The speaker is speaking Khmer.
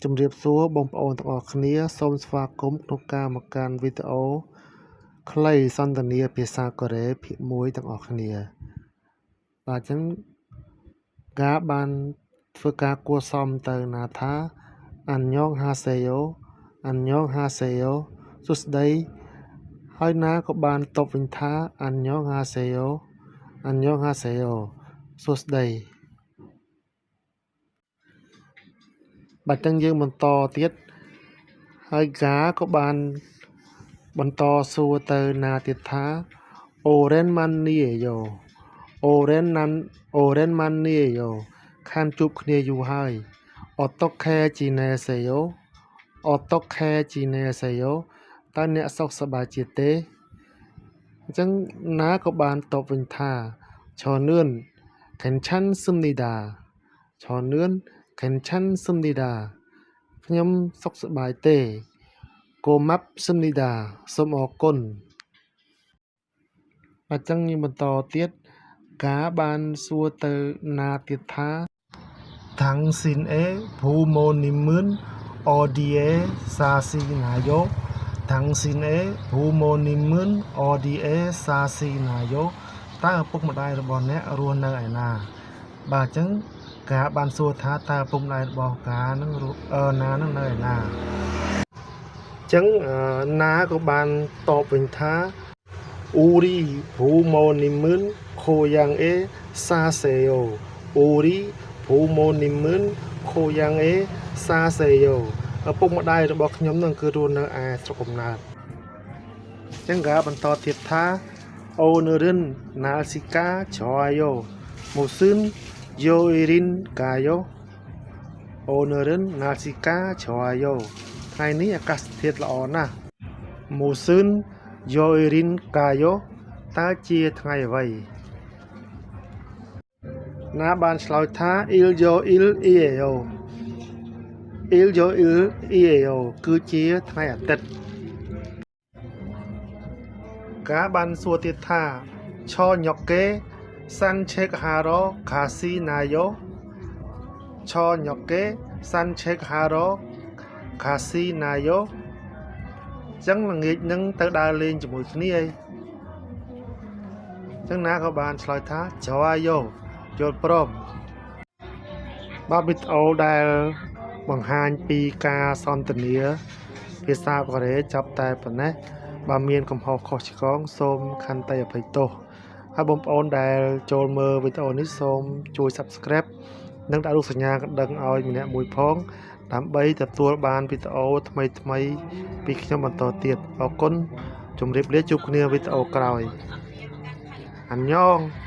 ជំរាបសួរបងប្អូនទាំងអស់គ្នាសូមស្វាគមន៍ក្នុងការមកកាន់វីដេអូខ្លីសន្ទនាភាសាកូរ៉េភាគ1ទាំងអស់គ្នាបាទអញ្ចឹងការបានធ្វើការគួរសមទៅណាថា안녕하세요 안녕하세요 សួស្តីហើយណាក៏បានតបវិញថា안녕하세요 안녕하세요 សួស្តីបាទចឹងយើងបន្តទៀតហើយកាក៏បានបន្តសួរទៅណាទៀតថា오랜만이에요 오랜만 오랜만이에요 ខានជួបគ្នាយូរហើយ어떻게 지내세요 어떻게 지내세요 តើអ្នកសុខសប្បាយជាទេអញ្ចឹងណាក៏បានតបវិញថា저는 괜찮습니다 저는 괜찮습니다 ខ្ញុំសុខសប្បាយទេ고맙습니다 សូមអរគុណអញ្ចឹងយើងបន្តទៀតការបានសួរទៅណាទៀតថា당신의 부모님은 어디에 사시나요 당신의 부모님은 어디에 사시나요 តើឪពុកម្ដាយរបស់អ្នករស់នៅឯណាបាទអញ្ចឹងការបានសួរថាតើឪពុកម្ដាយរបស់ការនឹងរស់អឺណានឹងនៅឯណាអញ្ចឹងណាក៏បានតបវិញថា우리 부모님은 고향에 사세요 우리 부모님은 고향에 사세요 ឪពុកម្ដាយរបស់ខ្ញុំនឹងគឺរស់នៅឯស្រុកកំណើតអញ្ចឹងកាបន្តទៀតថា오늘은 날씨가 좋아요 무슨 요일인가요 오늘은 날씨가 좋아요 ថ្ងៃនេះអាកាសធាតុល្អណាស់ 무슨 요일인가요 តើជាថ្ងៃអ្វីណាបានឆ្លើយថា일요일이에요 일요일이에요 គឺជាថ្ងៃអាទិត្យការបានសួរទៀតថា저녁에 산책하러 가시나요 저녁에 산책하러 가시나요 ចឹងល្ងាចនឹងទៅដើរលេងជាមួយគ្នាឯងចឹងណាក៏បានឆ្លើយថា좋아요 យល់ព្រមបាទវីដេអូដែលបង្ហាញពីការសន្ទនាភាសាកូរ៉េចាប់តែប៉ុណ្ណេះបើមានកំហុសខុសឆ្គងសូមខន្តីអភ័យទោសហើយបងប្អូនដែលចូលមើលវីដេអូនេះសូមជួយ Subscribe និងដាក់រូបសញ្ញាកណ្ដឹងឲ្យម្នាក់មួយផងដើម្បីទទួលបានវីដេអូថ្មីៗពីខ្ញុំបន្តទៀតអរគុណជម្រាបលាជួបគ្នាវីដេអូក្រោយ 안녕.